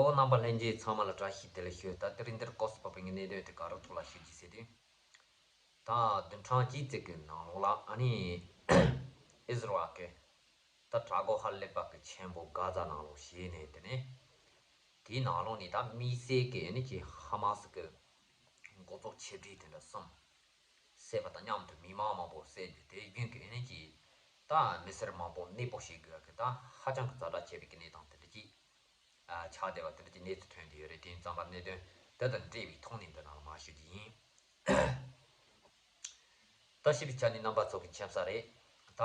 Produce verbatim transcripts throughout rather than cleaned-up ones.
ཨོ། རྣམ་པ་ལྷན་རྒྱས་ཚང་མ་ལ་བཀྲ་ཤིས་བདེ་ལེགས་ཞུ། ད་དེ་རིང་འདིར་སྐབས་སུ་བབས་པའི་གནད་དོན་དེ་ག་རུ་ཐོག་ལ་ཞུ་རྒྱུ་ཟེར་དུས། ད་བདུན་ཕྲག་གཅིག་ཙམ་གྱི་ནང་ལོགས་ལ་ཨ་ནི་ཨིས་ར་ཨེལ་གྱི་ད་དྲག་པོ་ཧ་ལས་པ་གི་ཆེན་པོ་གྷ་ཛ་ནང་ལོགས་བྱས་ནས། དེ་ནས་དེའི་ནང་ལོགས་ནས་ད་དམིགས་བསལ་གྱི་ཨ་ནི་ཀྱི་ཧ་མ་སི་གི་འགོ་གཙོ་ཆེ་གྲས་དེ་འདྲ་གསུམ་བསད་པ་དང་མཉམ་དུ་མི་མང་མང་པོ་བསད་རྒྱུ་དེ་རྒྱུན་གྱི་ཨ་ནི་ཀྱི་ད་མི་སེར་མང་པོ་གནས་སྤོ་བྱེད་དགོས་ཀྱི་ད་ཧ་ཅང་གི་ཛ་དྲག་ཆེ་བའི་གནས་སྟངས་དེ་འདྲ་ཅིག་ཨ། ཆགས་བསྡད་པ་དེ་འདྲ་གྱི་གནས་ཚུལ་ཐོན་བསྡད་ཡོད་རེད། དེ་ཡིན་ཙང་ཀ་གནད་དོན་དེ་དང་འབྲེལ་བའི་ཐོག་ནས་འདི་ནང་ལ་མར་ཞུ་རྒྱུ་ཡིན། ད་ཞིབ་ཆ་ནི་རྣམ་པ་ཚོ་གི་མཁྱེན་གསལ་རེད། ད་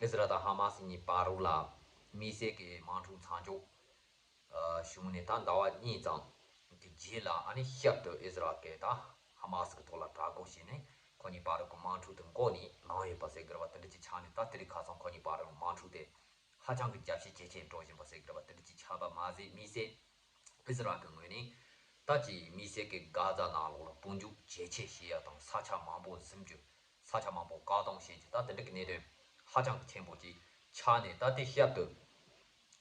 ཨིས་ར་དང་ཧ་མ་སི་གཉིས་བར་རུ་ལ་དམིགས་བསལ་གྱི་དམག་འཁྲུག་མཚམས་འཇོག་ཨ། བྱུང་ནས་ད་ཟླ་བ་གཉིས་ཙམ་གྱི་རྗེས་ལ་ཨ་ནི་ཞབས་ཏོག་ཨིས་ར་ཨེལ་གྱིས་ད་ཧ་མ་སི་གི་ཐོག་ལ་དྲག་རྒོལ་བྱས་ནས་ཁོ་གཉིས་བར་རུ་གི་དམག་འཁྲུག་དེ་འགོ་ནས་ལངས་ཡོད་པ་ཟེར་གི་རེད་བ། དེ་འདྲ་ཅིག་ཆགས་ནས་ད་དེ་རིང་ཁ་སང་ཁོ་གཉིས་བར་རུ་དམག་འཁྲུག་དེ་ཧ་ཅང་གི་རྒྱ་ཆེ་ཇེ་ཆེ་འགྲོ་བཞིན་པ་ཟེར་གི་རེད་བ། དེ་འདྲ་ཅིག་ཆགས་པ་མ་ཟད་དམིགས་བསལ་ཨིས་ར་ཨེལ་གྱི་ངོས་ནས་ད་ཅིག་དམིགས་བསལ་གྱི་གྷ་ཛ་ནང་ལོགས་ལ་དཔུང་འཇུག་ཇེ་ཆེ་བྱེད་ཡ་དང་ས་ཆ་མང་པོ་ཟིན་རྒྱུ། ས་ཆ་མང་པོ་བཀག་སྡོམ་བྱེད་རྒྱུ། ད་དེ་འདྲ་གི་གནད་དོན་ཧ་ཅང་གི་ཆེན་པོ་ཅིག་ཆགས་ནས། ད་དེ་ཞབས་ཏོག་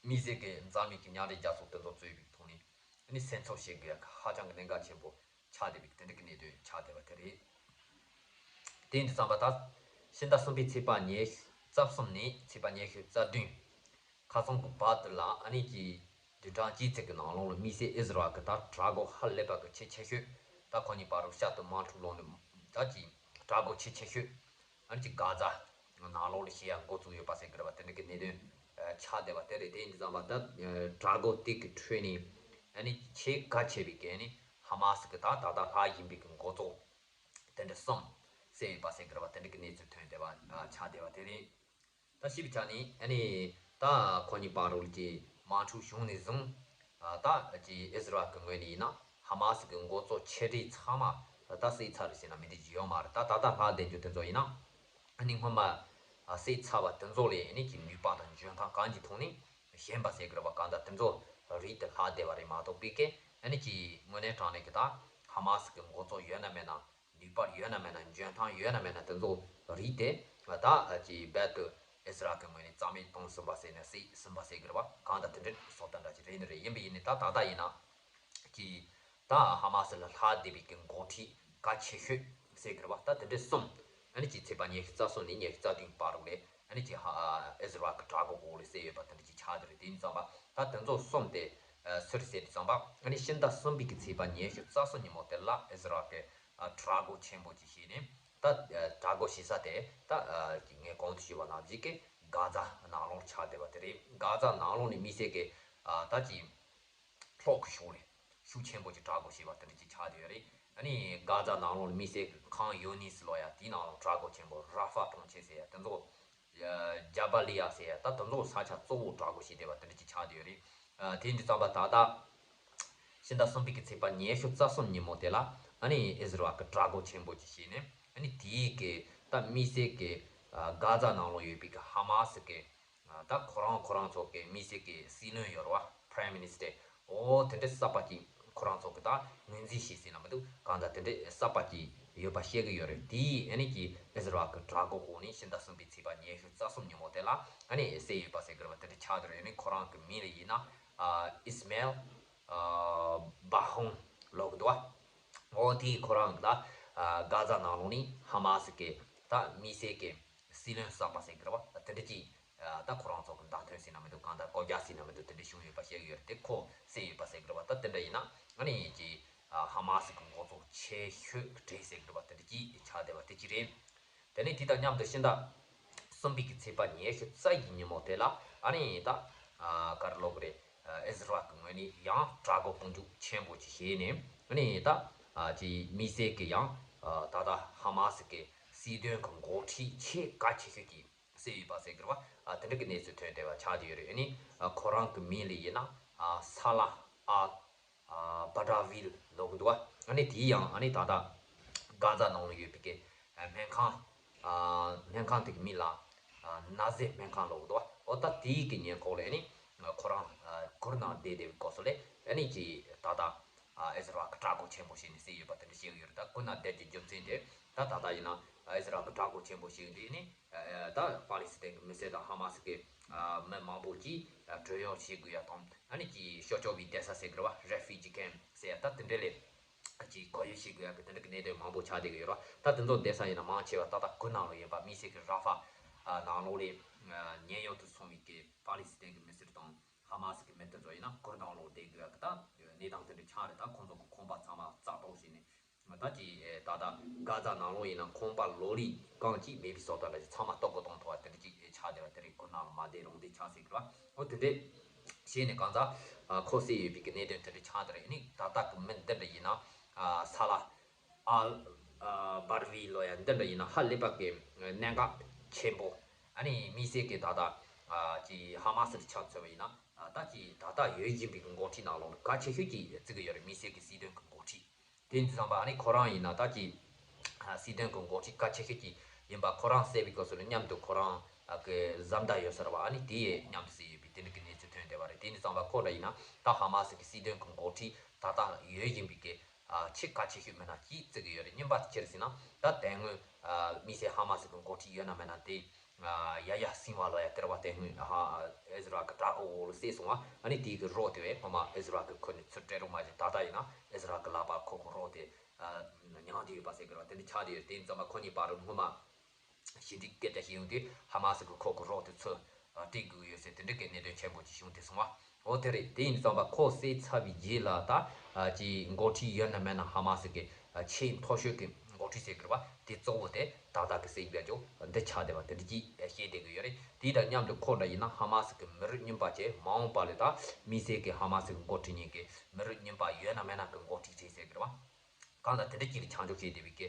དམིགས་བསལ་གྱི་འཛམ་གླིང་གི་མཉམ་འབྲེལ་རྒྱལ་ཚོགས་དེ་ཚོ་གཙོས་པའི་ཐོག་ནས་ཨ་ནི་སེམས་འཚབ་བྱེད་དགོས་ཡ་གི་ཧ་ཅང་གི་གནད་འགག་ཆེན་པོ་ཆགས་བསྡད་པའི་དེ་འདྲ་གི་གནད་དོན་ཆགས་བསྡད་པ་དེ་རེད། དེ་ཡིན་དུས་ཙམ་པ་ད་ཕྱི་ཟླ་གསུམ་པའི་ཚེས་པ་ཉི་ཤུ་རྩ་གསུམ་ནས་ཚེས་པ་ཉི་ཤུ་རྩ་བདུན་ཁ་སང་གི་བར་དུ་ལ་ཨ་ནི་ཀྱི་བདུན་ཕྲག་གཅིག་ཙམ་གྱི་ནང་ལོགས་ལ་དམིགས་བསལ་ཨིས་ར་ཨེལ་གྱི་ད་དྲག་རྒོལ་ཧ་ལས་པ་གི་ཆེས་ཆེ་ཤོས། ད་ཁོ་གཉིས་བར་རུ་ཞབས་ཏོག་དམག་འཁྲུག་ལངས་ནས་ད་ཀྱི་དྲག་རྒོལ་ཆེས་ཆེ་ཤོས་ཨ་ནི་ཀྱི་གྷ་ཛ་ནང་ལོགས་ལ་བྱེད་ཡ་འགོ་བཙུགས་ཡོད་པ་ཟེར་གི་རེད་བ། དེ་འདྲ་གི་གནད་དོན་ཆགས་བསྡད་པ་དེ་རེད། དེ་ཡིན་དུས་ཙམ་པ་ད་དྲག་རྒོལ་དེ་གི་ཁྲོད་ནས་ཨ་ནི་ཆེས་གལ་ཆེ་བའི་གི་ཨ་ནི་ཧ་མ་སི་གི་ད་ད་ལྟ་ལྷག་བཞིན་པའི་གི་འགོ་གཙོ་དེ་འདྲ་གསུམ་བསད་ཡོད་པ་ཟེར་གི་རེད་བ། དེ་འདྲ་གི་གནས་ཚུལ་ཐོན་བསྡད་པ་ཆགས་བསྡད་པ་དེ་རེད། ད་ཞིབ་ཆ་ནི་ཨ་ནི་ད་ཁོ་གཉིས་བར་རུ་གྱི་དམག་འཁྲུག་བྱུང་ནས་བཟུང་ཨ། ད་ཀྱི་ཨིས་ར་ཨེལ་གྱི་ངོས་ནས་ཡིན་ན་ཧ་མ་སི་གི་འགོ་གཙོ་ཆེ་གྲས་ཚང་མ་ད་བསད་ཚར་རེད་ཟེར་ན་མི་འགྲིག་རྒྱུ་ཡོད་མ་རེད། ད་ད་ལྟ་ལྷག་བསྡད་རྒྱུ་དེ་ཚོ་ཡིན་ན་ཨ་ནི་སྔོན་མ་ཨ་བསད་ཚར་བ་དེ་ཚོ་ལས་ཨ་ནི་ཀྱི་ནུས་པ་དང་འཇོན་ཐང་གང་གི་ཐོག་ནས་ཞན་པ་ཟེར་གི་རེད་བ། གང་ལྟར་དེ་ཚོ་རིགས་དེ་ལྷག་བསྡད་པ་རེད་མ་གཏོགས་པའི་གི་ཨ་ནི་ཀྱི་དངོས་གནས་དྲང་གནས་ཀྱི་ད་ཧ་མ་སི་གི་འགོ་གཙོ་ཡོད་ན་མེད་ན། ནུས་པ་ཡོད་ན་མེད་ན། འཇོན་ཐང་ཡོད་ན་མེད་ན། དེ་ཚོ་རིགས་དེ་ད་ཀྱི་རྦད་དེ་ཨིས་ར་ཨེལ་གྱི་ངོས་ནས་རྩ་མེད་གཏོང་ཟིན་པ་ཟེར་ན་བསད་ཟིན་པ་ཟེར་གི་རེད་བ། གང་ལྟར་དེ་འདྲའི་བཟོ་ལྟ་འདྲ་ཅིག་རེད་ནི་རེད། ཡིན་པ་ཡིན་ནི་ད་ད་ལྟ་ཡིན་ན་ཀྱི་ད་ཧ་མ་སི་ལ་ལྷག་བསྡད་པའི་གི་འགོ་ཁྲིད་གལ་ཆེ་ཤོས་ཟེར་གི་རེད་བ། ད་དེ་འདྲའི་གསུམ་ཨ་ནི་ཀྱི་ཚེས་པ་ཉི་ཤུ་རྩ་གསུམ་ནས་ཉི་ཤུ་རྩ་བདུན་བར་རུ་ལས་ཨ་ནི་ཀྱི་ཧ་ཨིས་ར་ཨེལ་གྱི་དྲག་རྒོལ་འོག་ལ་བསད་ཡོད་པ་དེ་འདྲ་ཅིག་ཆགས་བསྡད་རེད། དེ་ཡིན་ཙང་པ་ད་དེ་ཚོ་གསུམ་དེ་ཨ་སུ་རེད་ཟེར་དུས་ཙམ་པ་ཨ་ནི་ཕྱི་ཟླ་གསུམ་པའི་གི་ཚེས་པ་ཉི་ཤུ་རྩ་གསུམ་ཉིན་མོ་དེ་ལ་ཨིས་ར་ཨེལ་གྱི་ཨ་དྲག་རྒོལ་ཆེན་པོ་ཅིག་བྱས་ནས་ད་ཨ་དྲག་རྒོལ་བྱེད་ས་དེ་ད་ཨ་ངས་གོང་དུ་ཞུས་པ་ནང་བཞིན་གྱི་གྷ་ཛ་ནང་ལོགས་ཆགས་བསྡད་པ་དེ་རེད། གྷ་ཛ་ནང་ལོགས་ནས་དམིགས་བསལ་གྱི་ཨ་ད་ཀྱི་གློག་གི་ཤུགས་ལས་ཤུགས་ཆེན་པོ་ཅིག་དྲག་རྒོལ་བྱས་པ་དེ་འདྲ་ཅིག་ཆགས་བསྡད་ཡོད་རེད། ཨ་ནི་གྷ་ཛ་ནང་ལོགས་ནས་དམིགས་བསལ་གྱི་ཁང་ཡོ་ནིས་ལོ་ཡ་དེའི་ནང་ལོགས་དྲག་རྒོལ་ཆེན་པོ་ར་ཧྥ་གྲོང་ཁྱེར་ཟེར་ཡ་དེ་ཚོ་ཇ་བ་ལི་ཡ་ཟེར་ཡ་ད་དེ་ཚོ་ས་ཆ་གཙོ་བོ་དྲག་རྒོལ་བྱས་བསྡད་པ་དེ་འདྲ་ཅིག་ཆགས་བསྡད་ཡོད་རེད། ཨ་དེ་འདྲ་ཙམ་པ་ད་ལྟ་ཕྱི་ཟླ་གསུམ་པའི་གི་ཚེས་པ་ཉི་ཤུ་རྩ་གསུམ་ཉིན་མོ་དེ་ལ་ཨ་ནི་ཨིས་ར་ཨེལ་གྱི་དྲག་རྒོལ་ཆེན་པོ་ཅིག་བྱས་ནས་ཨ་ནི་དེའི་གི་ད་དམིགས་བསལ་གྱི་ཨ་གྷ་ཛ་ནང་ལོགས་ཡོད་པའི་གི་ཧ་མ་སི་གི་ཨ་ད་ཁོ་རང་ཁོ་རང་ཚོ་གི་དམིགས་བསལ་གྱི་སྲིད་བློན་ཡོད་རེད་བ། Prime Minister། ཨོ་དེ་འདྲའི་གསར་པ་ཅིག་ཁོ་རང་ཚོ་གི་ད་ངོས་འཛིན་བྱས་ཟིན་ན་མི་འདུག་གང་ལྟར་དེ་འདྲའི་གསར་པ་ཅིག་ཡོད་པ་བཤད་གི་ཡོད་རེད། དེ་ཨ་ནི་ཀྱི་ཨིས་ར་ཨེལ་གྱི་དྲག་རྒོལ་འོག་ནས་ཕྱི་ཟླ་གསུམ་པའི་ཚེས་པ་ཉི་ཤུ་རྩ་གསུམ་ཉིན་མོ་དེ་ལ་ཨ་ནི་བསད་ཡོད་པ་ཟེར་གི་རེད་བ། དེ་འདྲ་ཆགས་བསྡད་རེད། ཨ་ནི་ཁོ་རང་གི་མིང་ལ་ཡིན་ན་ཨ་ཨིས་མེལ་ཨ་བྷ་ཧུང་ལབ་གི་འདུག་བ། ཨོ་དེ་ཁོ་རང་གི་ད་ཨ་གྷ་ཛ་ནང་ལོགས་ནས་ཧ་མ་སི་གི་ད་དམིགས་བསལ་གྱི་སྲིད་བློན་གསར་པ་ཟེར་གི་རེད་བ། དེ་འདྲ་ཅིག་ཨ་ད་ཁོ་རང་ཚོ་གི་མདའ་ཐོན་ཟིན་ན་མི་འདུག་གང་ལྟར་བཀོད་རྒྱ་ཟིན་ན་མི་འདུག་དེ་འདྲ་བྱུང་ཡོད་པ་བཤད་ཀྱི་ཡོད་རེད། དེ་ཁོ་བསད་ཡོད་པ་ཟེར་གི་རེད་བ། ད་དེ་འདྲ་ཡིན་ན་ཨ་ནི་ཀྱི་ཨ་ཧ་མ་སི་གི་འགོ་གཙོ་ཆེ་ཤོས་གྲས་ཟེར་གི་རེད་བ། དེ་འདྲ་ཅིག་ཆགས་བསྡད་པ་དེ་ཅིག་རེད། དེ་ནས་དེ་དང་མཉམ་དུ་ཕྱི་ཟླ་གསུམ་པའི་གི་ཚེས་པ་ཉི་ཤུ་རྩ་བཞི་ཉིན་མོ་དེ་ལ་ཨ་ནི་ད་ཨ་ག་རེ་ལབ་དགོས་རེད། ཨ་ཨིས་ར་ཨེལ་གྱི་ངོས་ནས་ཡང་དྲག་རྒོལ་དཔུང་འཇུག་ཆེན་པོ་ཅིག་བྱས་ནས་ཨ་ནི་ད་ཨ་ཀྱི་དམིགས་བསལ་གྱི་ཡང་ཨ་ད་ལྟ་ཧ་མ་སི་གི་སྲིད་དོན་གྱི་འགོ་ཁྲིད་ཆེས་གལ་ཆེ་ཤོས་ཀྱི་བསད་ཡོད་པ་ཟེར་གི་རེད་བ། ཨ་དེ་འདྲ་གི་གནས་ཚུལ་ཐོན་བསྡད་པ་ཆགས་བསྡད་ཡོད་རེད། ཨ་ནི་ཨ་ཁོ་རང་གི་མིང་ལ་ཡིན་ན་ཨ་ས་ལ་ཨ་ཨ་བྷ་ཌ་ཝིལ་ལབ་གི་འདུག་བ། ཨ་ནི་དེའི་ཡང་ཨ་ནི་ད་ལྟ་གྷ་ཛ་ནང་ལ་ཡོད་པའི་གི་ཨ་སྨན་ཁང་ཨ་སྨན་ཁང་དེ་གི་མིང་ལ་ཨ་ན་ཟེ་སྨན་ཁང་ལབ་གི་འདུག་བ། ཨོ་ད་དེའི་གི་ཉེ་འཁོར་ལ་ཨ་ནི་ཨ་ཁོ་རང་ཨ་གུར་ནང་བསྡད་བསྡད་པའི་སྐབས་སུ་ལས་ཨ་ནི་ཀྱི་ད་ལྟ་ཨ་ཨིས་ར་ཨེལ་གྱི་དྲག་རྒོལ་ཆེན་པོ་བྱས་ནས་བསད་ཡོད་པ་དེ་འདྲ་བཤད་ཀྱི་ཡོད་རེད། ད་གུར་ནང་བསྡད་ཀྱི་རྒྱུ་མཚན་དེ་ ད་ད་ལྟ་ཡིན་ན་ཨི་ཟི་རལ་གྱི་དྲག་པོ་ཆེན་པོ་ཞིག་འདི་ནི་ད་པ་ལི་སི་ཐན་གྱི་མི་སེར་དང་ཧ་མ་སི་གི་མི་མང་པོ་གིས་བྲོས་ཡོང་བྱེད་དགོས་ཡ་དང་ཨ་ནི་ཀྱི་སྐྱོབ་བཅོལ་བའི་གདན་ས་ཟེར་གི་རེད་བ། རེ་ཕུ་ཇི་ཁེམ་ཟེར་ཡ་ད་དེ་འདྲ་ལས་ཀྱི་ཁོར་ཡུག་ཞིག་གི་ཡ་གི་དེ་འདྲ་གི་གནད་དོན་མང་པོ་ཆགས་བསྡད་གི་ཡོད་རེད་བ། ད་དེ་ཚོ་གདན་ས་ཡིན་ན་མང་ཆེ་བ་ད་ལྟ་ཁུལ་ནང་ལོགས་ཡིན་པ། དམིགས་བསལ་གྱི་ར་ཧྥ་ནང་ལོགས་ལས་ཉེན་གཡོལ་དུ་སོང་བའི་གི་པ་ལི་སི་ཐན་གྱི་མི་སེར་དང་ཧ་མ་སི་གི་མི་དེ་ཚོ་ཡིན་ན་ཁུལ་ནང་ལོགས་བསྡད་དགོས་ཡ་གི་ད་གནས་སྟངས་དེ་འདྲ་ཆགས་རེད། ད་ཁོང་ཚོ་གི་ཁང་པ་ཚང་མ་རྩ་གཏོར་བྱས་ནས་ད་ཀྱི་ད་ལྟ་གྷ་ཛ་ནང་ལོགས་ཡིན་ན་ཁང་པ་ལོ་ལེ་གང་ཅིག་མེད་པའི་བཟོ་ལྟ་འདྲ་ཞིག་ཚང་མ་ལྟོ་གོས་གཏོང་ཐུབ་པ་དེ་འདྲ་ཅིག་ཆགས་བསྡད་པ་དེ་རེད། ཁུལ་ནང་ལ་མ་བསྡད་རུང་བསྡད་ཆགས་སྲིད་གི་རེད་བ། འོ་དེ་འདྲས་བྱས་ནས་གང་ཟག་ཁོ་བསད་ཡོད་པའི་གི་གནད་དོན་དེ་འདྲས་ཆགས་བསྡད་རེད། ཨ་ནི་ད་ལྟ་གི་མི་འདི་འདྲ་ཡིན་ན་ས་ལ་ཨལ་བར་བི་ལོ་ཡ་འདི་འདྲ་ཡིན་ན་ཧ་ལས་པ་གི་གནད་འགག་ཆེན་པོ། ཨ་ནི་དམིགས་བསལ་གི་ད་ལྟ་ཀྱི་ཧ་མ་སི་ལ་ཆ་མཚོན་པ་ཡིན་ན་ད་ཀྱི་ད་ལྟ་ཡོད་བཞིན་པའི་གི་འགོ་ཁྲིད་ནང་ལོགས་ལ་གལ་ཆེ་ཤོས་ཀྱི་བརྩི་གི་ཡོད་རེད། དམིགས་བསལ་གི་སྲིད་དོན་གི་འགོ་ཁྲིད། དེ་ཡིན་དུས་ཙམ་པ་ཨ་ནི་ཁོ་རང་ཡིན་ན་ད་ཀྱི་སྲིད་དོན་གྱི་འགོ་ཁྲིད་གལ་ཆེ་ཤོས་ཀྱི་ཡིན་པ། ཁོ་རང་བསད་པའི་སྐབས་སུ་ལ་མཉམ་དུ་ཁོ་རང་གི་བཟའ་ཟླ་ཡོད་ས་རེད་བ། ཨ་ནི་དེ་ཡས་མཉམ་དུ་བསད་ཡོད་པའི་དེ་འདྲ་གི་གནས་ཚུལ་ཐོན་བསྡད་པ་རེད། དེ་ཡིན་དུས་ཙམ་པ་ཁོ་འདྲ་ཡིན་ན་ད་ཧ་མ་སི་གི་སྲིད་དོན་གྱི་འགོ་ཁྲིད་ད་ལྟ་ཡོད་བཞིན་པའི་གི་ཆེས་གལ་ཆེ་ཤོས་མི་སྣ་གཅིག་བརྩི་གི་ཡོད་རེད། གཉིས་པ་ཅི་རེད་ཟེར་ན་ད་དེ་སྔོན་དམིགས་བསལ་ཧ་མ་སི་གི་འགོ་ཁྲིད་ཡོད་ན་མེད་ན་དེ། ཡ་ཡ་སིན་ཝ་ལོ་ཡ་དེ་ར་བ་དེ་སྔོན་ཧ་ཨི་ཟི་རལ་གྱི་དྲག་པོ་འོག་ལ་བསད་སོང་བ། ཨ་ནི་དེའི་གི་རོ་དེ་བས་ངོ་མ་ཨི་ཟི་རལ་གྱི་ཁུར་ནས་ཚུར་སྤྲད་རོགས་མ་བྱེད། ད་ལྟ་ཡིན་ན་ཨི་ཟི་རལ་གྱི་ལག་པར་ཁོ་གི་རོ་དེ་མྱངས་བསྡད་ཡོད་པ་ཟེར་གི་ར་བ། དེ་འདྲ་ཆགས་བསྡད་ཡོད། དེ་ཡིན་ཙམ་པ་ཁོ་གཉིས་བར་ངོ་མ་ཞི་འགྲིག་སྐད་ཆ་བཤད་ཡོང་དུས་ཧ་མ་སི་གི་ཁོ་གི་རོ་དེ་ཚུར་སྤྲད་དགོས་ཡོད་ཟེར་དེ་འདྲ་གི་གནད་དོན་ཆེན་པོ་ཅིག་བྱུང་སྟེ་སོང་བ། འོ་དེ་རེད། དེ་ཡིན་ཙམ་པ་ཁོ་བསད་ཚར་བའི་རྗེས་ལ་ད་ཀྱི་འགོ་ཁྲིད་ཡོད་ན་མེད་ན་ཧ་མ་སི་གི་ཆེས་མཐོ་ཤོས་ཀྱི་འགོ་ཁྲིད་ཟེར་གི་རེད་བ། དེ་གཙོ་བོ་དེ་ཏག་ཏག་གི་བསད་དགོས་ཅོག་འདི་ཆགས་བསྡད་པ་དེ་འདྲ་ཅིག་བཤད་བསྡད་གི་ཡོད་རེད། དེ་དང་མཉམ་དུ་ཁོ་འདྲ་ཡིན་ན་ཧ་མ་སི་གི་མི་རབས་རྙིང་པ་བཅས་མ་འོངས་པ་ལ་ད་དམིགས་བསལ་གི་ཧ་མ་སི་གི་འགོ་ཁྲིད་ཉིད་ཀྱི་མི་རབས་རྙིང་པ་ཡོད་ན་མེད་ན་གི་འགོ་ཁྲིད་རེད་ཟེར་གི་རེད་བ། གང་ལྟར་དེ་འདྲ་ཅིག་ལ་ཆ་འཇོག་བྱས་བསྡད་པའི་གི་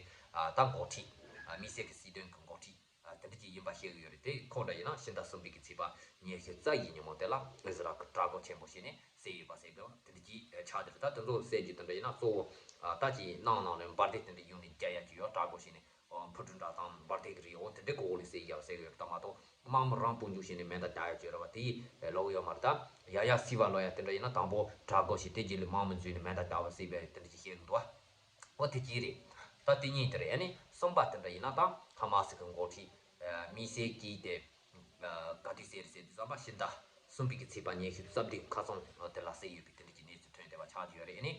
ད་འགོ་ཁྲིད་དམིགས་བསལ་གི་སྲིད་དོན་གི་འགོ་ཁྲིད། ཨ། དེ་འདྲ་ཅིག་ཡིན་པ་བཤད་ཀྱི་ཡོད་རེད། དེ་ཁོ་འདྲ་ཡིན་ན་ཕྱི་ཟླ་གསུམ་པའི་གི་ཚེས་པ་ཉི་ཤུ་རྩ་བཞིའི་ཉིན་མོ་དེ་ལ་ཨི་ཟི་རལ་གྱི་དྲག་རྒོལ་ཆེན་པོ་བྱས་ནས་བསད་ཡོད་པ་ཟེར་གི་དེ་འདྲ་ཅིག་ཆགས་བསྡད་རེད། ད་དེ་ཚོ་བསད་རྒྱུ་དེ་འདྲ་ཡིན་ན་གཙོ་བོ་ཨ་ད་ཅིག་ནང་ནང་ལ་འབར་མདེལ་དེ་འདྲ་ཡོང་ནས་རྒྱག་ཡ་ཅིག་ཡོད། དྲག་རྒོལ་བྱས་ནས་འཕུར་གྲུ་འདྲ་དང་འབར་མདེལ་གྱི་རིགས་འོ་དེ་འདྲ་གི་འོག་ལ་བསད་ཡོད་ཟེར་གི་ཡོད་རེད། ད་མ་གཏོགས་དམག་མི་རང་དཔུང་འཇུག་བྱས་ནས་མེ་མདའ་རྒྱག་ཡ་ཅིག་ཡོད་རེད་བ། དེ་ལོག་ཡོད་མ་རེད། ད་ཡ་ཡ་སི་བ་ལོ་ཡ་དེ་འདྲ་ཡིན་ན་དང་པོ་དྲག་རྒོལ་བྱས་དེ་རྗེས་ལ་དམག་མི་འཛུལ་ནས་མེ་མདའ་བརྒྱབ་པ་བསད་པ་དེ་འདྲ་ཅིག་བཤད་གི་འདུག་བ། འོ་དེ་གཅིག་རེད། ད་དེ་གཉིས་དེ་རེད། ཨ་ནི་གསུམ་པ་དེ་འདྲ་ཡིན་ན་ད་ཧ་མ་སི་གི་འགོ་ཁྲིད་དམིགས་བསལ་གྱིས་དེ་ག་དུས་བསད་རེད་ཟེར་དུས་ཙམ་པ་ཕྱི་ཟླ་གསུམ་པའི་གི་ཚེས་པ་ཉི་ཤུ་རྩ་བདུན་ཁ་སང་དེ་ལ་བསད་ཡོད་པའི་དེ་འདྲ་གི་གནས་ཚུལ་ཐོན་བསྡད་པ་ཆགས་ཀྱི་ཡོད་རེད། ཨ་ནི་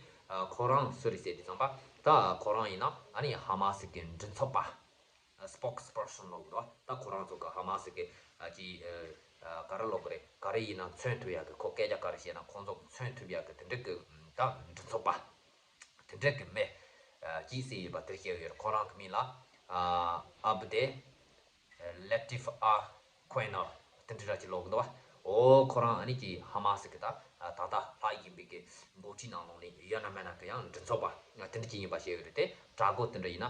ཁོ་རང་སུ་རེད་ཟེར་དུས་ཙམ་པ་ད་ཁོ་རང་ཡིན་ན་ཨ་ནི་ཧ་མ་སི་གི་མགྲིན་ཚབ་པ། སི་པོག་སི་པར་སོན་ལབ་ཀྱི་འདུག་ད་ཁོ་རང་ཚོ་གི་ཧ་མ་སི་གི་ཨ་ཅི་ཨ་ག་རེ་ལབ་དགོས་རེད། ག་རེ་ཡིན་ན་མཚོན་ཐུབ་ཡག་གི་ཁོ་སྐད་ཆ་ག་རེ་བཤད་ན་ཁོང་ཚོ་གི་མཚོན་ཐུབ་ཡག་གི་དེ་འདྲ་གི་ད་མགྲིན་ཚབ་པ་དེ་འདྲ་གི་མི་ཨ་ཅིག་བསད་ཡོད་པ་དེ་བཤད་ཡོད་རེད། ཁོ་རང་གི་མིང་ལ་ཨ་ཨབ་དེ་ལེ་ཏིབ་ཨ་ཁོའེ་ནར་དེ་འདྲ་ཅིག་ལབ་ཀྱི་འདུག་བ། འོ་ཁོ་རང་ཨ་ནི་ཀྱི་ཧ་མ་སི་གི་ད་ད་ལྟ་ལྷག་ཡིན་པའི་གི་འགོ་ཁྲིད་ནང་ལོགས་ནས་ཡོད་ན་མེད་ན་གི་ཡང་མགྲིན་ཚབ་པ་དེ་འདྲ་ཅིག་ཡིན་པ་བཤད་ཡོད་རེད། དེ་དྲག་རྒོལ་དེ་འདྲ་ཡིན་ན་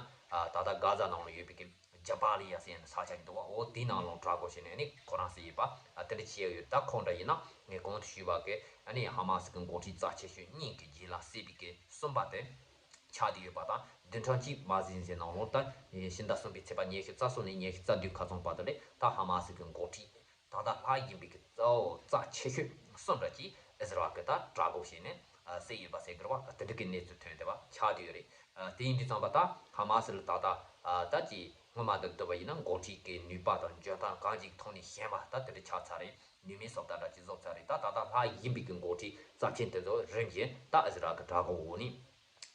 ད་ལྟ་གྷ་ཛ་ནང་ལ་ཡོད་པའི་གི་ཇ་བ་ལི་ཡ་ཟེར་ཡ་ནི་ས་ཆ་ཅིག་འདུག་བ། འོ་དེའི་ནང་ལོགས་དྲག་རྒོལ་བྱས་ནས་ཨ་ནི་ཁོ་རང་བསད་ཡོད་པ་དེ་འདྲ་བཤད་ཡོད། ད་ཁོང་འདྲ་ཡིན་ན་ངས་གོང་དུ་ཞུས་པ་གི་ཨ་ནི་ཧ་མ་སི་གི་འགོ་ཁྲིད་རྩ་ཆེ་ཤོས་གཉིས་ཀྱི་རྗེས་ལ་བསད་པའི་གི་གསུམ་པ་དེ། ཆགས་བསྡད་ཡོད་པ་དང་བདུན་ཕྲག་གཅིག་མ་ཟིན་ཟིན་ནང་ལོགས་ད་ཕྱི་ཟླ་གསུམ་པའི་ཚེས་པ་ཉི་ཤུ་རྩ་གསུམ་ནས་ཉི་ཤུ་རྩ་བདུན་ཁ་ཚང་བར་དུ་ལས་ད་ཧ་མ་སི་གི་འགོ་ཁྲིད་ད་ལྟ་ལྷག་ཡིན་པའི་གི་གཙོ་བོ་རྩ་ཆེ་ཤོས་གསུམ་ར་གྱིས་ཨི་ཟི་རལ་གི་ད་དྲག་རྒོལ་བྱས་ནས་བསད་ཡོད་པ་ཟེར་གི་རེད་བ། དེ་འདྲ་གི་གནས་ཚུལ་ཐོན་བསྡད་པ་ཆགས་བསྡད་ཡོད་རེད། དེ་ཡིན་དུས་ཙམ་པ་ད་ཧ་མ་སི་ལ་ད་ལྟ་ད་ཀྱི་སྔོན་མ་དང་བསྡུར་བ་ཡིན་ན་འགོ་ཁྲིད་ཀྱི་ནུས་པ་དང་འཇོན་ཐང་གང་ཅིག་ཐོག་ནས་ཞན་པ་ད་དེ་འདྲ་ཆགས་ཚར་རེད། ནུས་མེད་སོ་ལྟ་འདྲ་ཅིག་བཟོ་ཚར་རེད། ད་ད་ལྟ་ལྷག་ཡིན་པའི་གི་འགོ་ཁྲིད་རྩ་ཆེན་དེ་ཚོ་རིམ་བཞིན་ད་ཨི་ཟི་རལ་གི་དྲག་རྒོལ་འོག་ནས་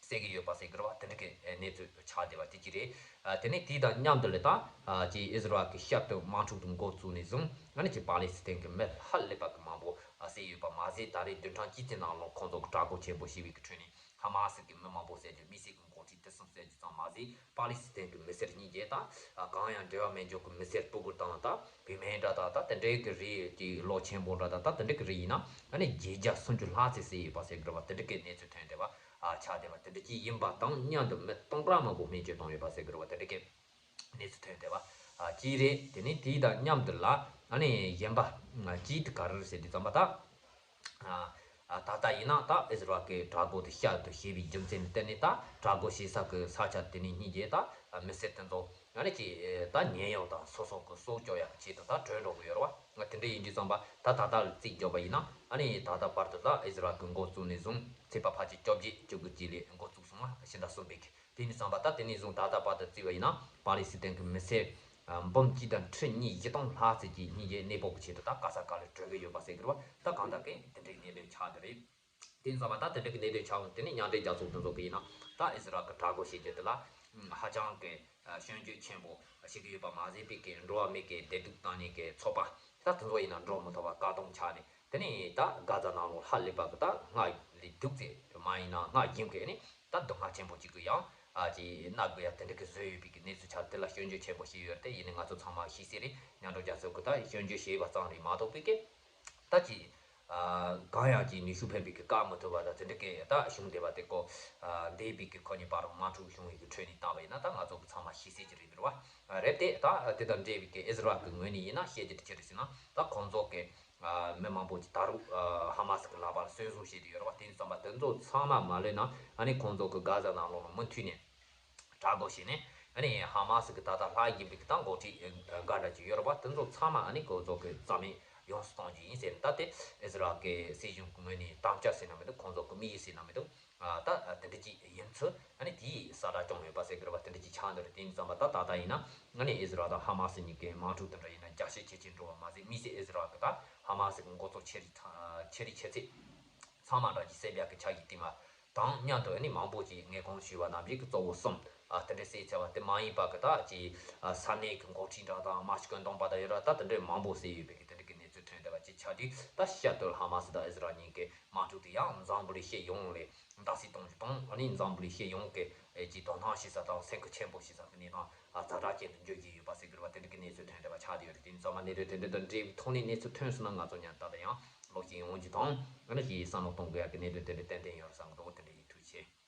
བསད་ཀྱི་ཡོད་པ་ཟེར་གི་རེད་བ། དེ་འདྲ་གི་གནས་ཚུལ་ཆགས་བསྡད་པ་དེ་གཅིག་རེད། དེ་ནས་དེ་དང་མཉམ་དུ་ལས་ད་ཀྱི་ཨི་ཟི་རལ་གི་ཤར་དུ་དམག་འཁྲུག་དུ་འགོ་བཙུགས་ནས་བཟུང་ཨ་ནི་ཀྱི་པ་ལི་སི་ཐན་གི་མི་ཧ་ལས་པ་གི་མང་པོ་བསད་ཡོད་པ་མ་ཟད་ད་རེས་བདུན་ཕྲག་གཅིག་གི་ནང་ལོགས་ཁོང་ཚོ་གི་དྲག་རྒོལ་ཆེན་པོ་བྱས་པའི་གི་ཁྲོད་ནས་ཧ་མ་སི་གི་མི་མང་པོ་བསད་ཀྱི་མི་སེར་གི་འགོ་ཁྲིད་དེ་གསུམ་བསད་རྒྱུ་ཙམ་མ་ཟད། པ་ལི་སི་ཐན་གྱི་མི་སེར་གཉིས་ཀྱིས་ད་གང་ཡང་འབྲེལ་བ་མེད་འཇོག་གི་མི་སེར་སྤུ་གུ་དང་ད་བུད་མེད་འདྲ་དང་ད་དེ་འདྲའི་གི་རིགས་ཀྱི་ལོ་ཆེན་པོ་འདྲ་དང་ད་དེ་འདྲའི་གི་རིགས་ཡིན་ན་ཨ་ནི་བརྒྱད་བརྒྱ་སུམ་ཅུ་ལྷག་ཙམ་བསད་ཡོད་པ་ཟེར་གི་རེད་བ། དེ་འདྲའི་གི་གནས་ཚུལ་ཐོན་བསྡད་པ་ཨ་ཆགས་བསྡད་པ་དེ་འདྲ་ཅིག་ཡིན་པ་དང་མཉམ་དུ་མི་སྟོང་ཕྲག་མང་པོ་རྨས་སྐྱོན་བཏང་ཡོད་པ་ཟེར་གི་རེད་བ། དེ་འདྲའི་གི་གནས་ཚུལ་ཐོན་བསྡད་པ་ཨ་གཅིག་རེད། དེ་ནས་དེའི་དང་མཉམ་དུ་ལ་ཨ་ནི་གཞན་པ་གཅིག་དེ་ག་རེ་རེད་ཟེར་དུས་ཙམ་པ་ད། ཨ། ད་ལྟ་ཡིན་ན་ད་ཨི་ཟི་རལ་གྱི་དྲག་རྒོལ་དེ་བཤད་དུ་བྱས་པའི་རྒྱུ་མཚན་ནི་དེ་ནི་ད་དྲག་རྒོལ་བྱེད་ས་གི་ས་ཆ་དེ་ནི་སྙིང་རྗེ་ད་མི་སེར་དེ་ཚོ་ཨ་ནི་ཅི་ད་ཉེན་གཡོལ་དང་སོ་སོ་གི་སྲོག་སྐྱོབ་ཡག་གི་ཆེད་དུ་ད་བྲོས་འགྲོ་གི་ཡོད་རེད་བ། དེ་འདྲ་ཡིན་དུས་ཙམ་པ་ད་ད་ལྟ་རྩིས་བརྒྱབ་པ་ཡིན་ན་ཨ་ནི་ད་ལྟ་བར་དུ་ད་ཨི་ཟི་རལ་གི་འགོ་བཙུགས་ནས་བཟུང་ཚེས་པ་ཕལ་ཆེར་བཅོ་བརྒྱད་བཅུ་དགུ་ཅིག་ལས་འགོ་བཙུགས་སོང་བ་ཕྱི་ཟླ་གསུམ་པའི་གི། དེ་ནས་བསམ་པ་ད་དེ་ནས་བཟུང་ད་ལྟ་བར་དུ་བརྩིས་པ་ཡིན་ན་པ་ལི་སི་ཐན་གྱི་མི་སེར་འབུམ་གཅིག་དང་ཁྲི་གཉིས་བཞི་སྟོང་ལྷག་ཙམ་གྱིས་སྙིང་རྗེ་གནས་སྤོ་གི་ཆེད་དུ་ད་ག་ས་ག་ལ་བྲོས་ཀྱི་ཡོད་པ་ཟེར་གི་རེད་བ། ད་གང་ལྟར་གི་དེ་འདྲའི་གནད་དོན་ཆགས་འདི་རེད། དེ་ནས་བསམ་པ་ད་དེ་འདྲའི་གི་གནད་དོན་ཆགས་འོང་དེ་ནས་མཉམ་འབྲེལ་རྒྱལ་ཚོགས་དེ་ཚོ་གི་ཡིན་ན་ད་ཨི་ཟི་རལ་གྱི་དྲག་རྒོལ་བྱེད་རྒྱུ་དེ་ལ་ཧ་ཅང་གི་སྐྱོན་བརྗོད་ཆེན་པོ་བྱེད་ཀྱི་ཡོད་པ་མ་ཟད་པའི་གི་འགྲོ་བ་མིའི་གི་བདེ་སྡུག་བཏང་ནས་གི་ཚོགས་པ་ད་དེ་ཚོ་ཡིན་ན་འགྲོ་མི་ཐུབ་པ་བཀག་སྡོམ་ཆགས་ནས། དེ་ནས་ད་གྷ་ཛ་ནང་ལོགས་ཧ་ལས་པ་གི་ད་སྔར་ལས་སྡུག་ཙམ་མ་ཡིན་ན་སྔར་བཞིན་གི་ནི་ད་སྡུག་བསྔལ་ཆེན་པོ་གཅིག་གི་ཡང་ཨ་ཅི་མནར་དགོས་ཡ་དེ་འདྲ་གི་བཟོས་ཡོད་པའི་གི་གནས་ཚུལ་ཆགས། དེ་ལ་སྐྱོན་བརྗོད་ཆེན་པོ་བྱས་ཡོད་རེད་དེ། ཡིན་ནའི་ང་ཚོ་ཚང་མ་ཤེས་གསལ་རེད། མཉམ་འབྲེལ་རྒྱལ་ཚོགས་གི་ད་སྐྱོན་བརྗོད་བྱས་པ་ཙམ་རེད་མ་གཏོགས་པའི་གི་ད་ཅི་ཨ་གང་ཡང་ཅི་ནུས་ཤུགས་ཕན་པའི་གི་བཀག་མི་ཐུབ་པ་ད་དེ་འདྲ་གི་ད་བྱུང་བསྡད་པ་དེ་ཀོ་ཨ་འདས་པའི་གི་ཁོ་གཉིས་བར་དམག་འཁྲུག་བྱུང་བའི་གི་ཁྲོད་ནས་བལྟས་པ་ཡིན་ན་ད་ང་ཚོ་གི་ཚང་མ་ཤེས་གསལ་གྱི་རེད་འདུག་བ། རེད་དེ་ད་དེ་དང་འབྲེལ་བའི་གི་ཨི་ཟི་རལ་གི་ངོས་ནས་ཡིན་ན་བཤད་རྒྱུ་དེ་ཅི་རེད་ཟེར་ན་ད་ཁོང་ཚོ་གི་ཨ་མི་མང་པོ་ཅིག་ད་རུང་ཨ་ཧ་མ་སི་གི་ལག་པར་སོན་བཟུང་བྱས་ཏེ་ཡོད་རེད་བ། དེ་ཙམ་པ་དེ་ཚོ་ཚང་མ་མ་ལེན་ན་ཨ་ནི་ཁོང་ཚོ་གི་གྷ་ཛ་ནང་ལོགས་ལ་མུ་མཐུད་ནས་དྲག་རྒོལ་བྱས་ནས་ཨ་ནི་ཧ་མ་སི་གི་ད་ལྟ་ལྷག་ཡིན་པའི་གི་ད་འགོ་ཁྲིད་ཨ་འགའ་འདྲ་ཅིག་ཡོད་རེད་བ། དེ་ཚོ་ཚང་མ་ཨ་ནི་ཁོང་ཚོ་གི་རྩ་མེད་ཡོངས་སུ་གཏོང་རྒྱུ་ཡིན་ཟེར་ནས། ད་དེ་ཨི་ཟི་རལ་གི་སྲིད་གཞུང་གི་ངོས་ནས་དམ་བཅའ་ཟེར་ན་མི་འདུག་ཁོང་ཚོ་གི་དམིགས་ཡུལ་ཟེར་ན་མི་འདུག་ཨ་ད་དེ་འདྲ་ཅིག་ཡིན་ཚུལ་ཨ་ནི་དེའི་གསལ་བསྒྲགས་བྱུང་ཡོད་པ་ཟེར་གི་རེད་བ། དེ་འདྲ་ཅིག་ཆགས་འདུག་རེད། དེ་ཡིན་ཙམ་པ་ད་ད་ལྟ་ཡིན་ན་ཨ་ནི་ཨི་ཟི་རལ་དང་ཧ་མ་སི་གཉིས་ཀའི་དམག་འཁྲུག་དེ་འདྲ་ཡིན་ན་རྒྱ་ཆེ་ཆེ་འགྲོ་བ་མ་ཟད་དམིགས་བསལ་ཨི་ཟི་རལ་གི་ད་ཧ་མ་སི་གི་འགོ་གཙོ་ཆེ་རིགས་ཆེ་རིགས་ཆེ་ཚད་ཚང་མ་འདྲ་གི་སེར་བྱེས་གི་ཆ་ཞིག་བཏིང་བ་དང་མཉམ་དུ་ཨ་ནི་མང་པོ་ཅིག་ངས་གོང་ཞུས་པ་ནང་བཞིན་གི་གཙོ་བོ་གསུམ་ཨ་དེ་འདྲ་བསད་ཚར་བ་དེ་མ་ཡིན་པ་གི་ད་ཅིག་ས་གནས་གི་འགོ་ཁྲིད་འདྲ་དང་དམག་སྤྱི་བཀོད་འདོམས་པ་དང་ཡོད་ར་ད་དེ་འདྲ་མང་པོ་བསད་ཡོད་པའི་གི་དེ་འདྲ་གི་གནས་ཚུལ་ཐོན་བསྡད་པ་ཅིག་ཆགས་དུས་ད་བཤད་དོན་ཧ་མ་སི་དང་ཨི་ཟི་རལ་གཉིས་ཀའི་དམག་འཁྲུག་དེ་ཡང་འཛམ་བུ་གླིང་སྤྱི་ཡོངས་ལ་བརྡབ་གསིག་གཏོང་རྒྱུ་དང་ཨ་ནི་འཛམ་བུ་གླིང་སྤྱི་ཡོངས་ཀྱི་ཨེ་ཀྱི་དོ་སྣང་བྱེད་ས་དང་སེམས་ཁུར་ཆེན་པོ་བྱེད་ས་གི་གནས་སྟངས་ཨ་ཛ་དྲག་ཅན་དུ་འགྱུར་གྱི་ཡོད་པ་ཟེར་གི་རེད་བ། དེ་འདྲ་གི་གནས་ཚུལ་ཐོན་བསྡད་པ་ཆགས་བསྡད་ཡོད་རེད། དེ་ཡིན་ཙང་མ་གནད་དོན་དེ་འདྲ་དང་འབྲེལ་བའི་ཐོག་ནས་གནས་ཚུལ་ཐོན་སོང་ན་ང་ཚོ་མཉམ་དུ་ད་ལྟ་ཡང་ལོག་ཅིག་ཡོང་རྒྱུ་དང་ཨ་ནི་ཞིག་བསམ་བློ་གཏོང་དགོས་ཡག་གི་གནད་དོན་དེ་འདྲ་ཏན་ཏན་ཡོད་རེད་བསམ་གི་འདུག་དེ་འདྲ་ཡིན། ཐུགས་རྗེ་ཆེ།